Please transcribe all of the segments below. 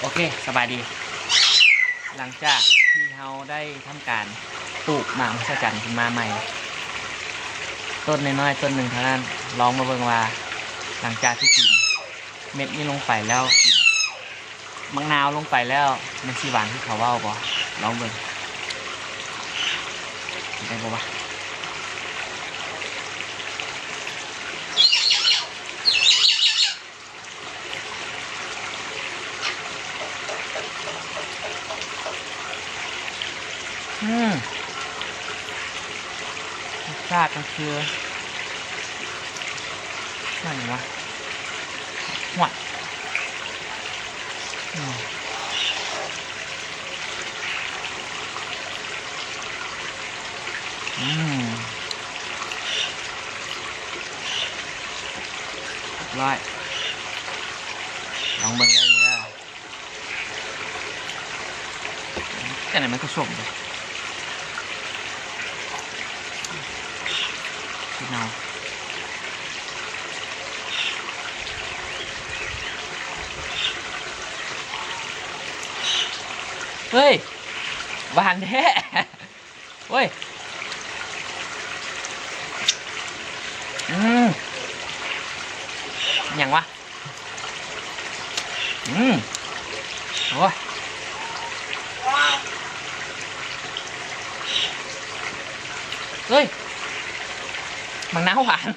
ໂອເຄ ສະບາຍດີ. ຫຼັງຈາກທີ່ເຮົາໄດ້ທຳການປູກໝາກມະຫັດສະຈັນຂຶ້ນມາໃໝ່ ຕົ້ນນ້ອຍໆ ຕົ້ນໜຶ່ງເທົ່ານັ້ນ, ລອງມາເບິ່ງວ່າ ຫຼັງຈາກທີ່ກິນເມັດນີ້ລົງໄປແລ້ວ ກິນໝາກນາວລົງໄປແລ້ວ ມັນຊິຫວານຄືເຂົາເວົ້າບໍ່? ລອງເບິ່ງ ຊິໄດ້ບໍ່ວະ? ອືມ ລົດຊາດມັນຄືຫຍັງວະ? ຫວານ ອືມ ອືມ ຮຽບຮ້ອຍ. ລອງເບິ່ງເດີນີ້ເດີ. ຈັ່ງໃດມັນກໍສົ້ມເດ ຊິເນົ່າ. ເຮີ້ຍ ຫວານແທ້. ໂອ້ຍ ອືມ ຫຍັງວະ? ອືມ ໂອ້ຍ ເຮີ້ຍ ໝາກນາວຫວານ.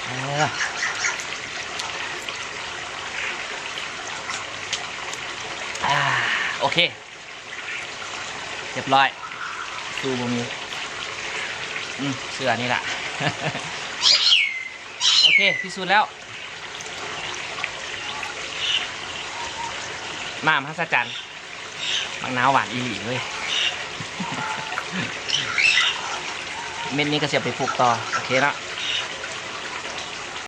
ເອີ ອາ ໂອເຄ ຮຽບຮ້ອຍ ສູ້ບໍ່ມີ. ອືມ ເຊື່ອນີ້ລະ. ໂອເຄ ພິສູດແລ້ວ ໝາກມະຫັດສະຈັນ. ໝາກນາວຫວານອີ່ຫຼີເວີຍ. ເມັດນີ້ກໍຊິເອົາໄປປູກຕໍ່. ໂອເຄເນາະ.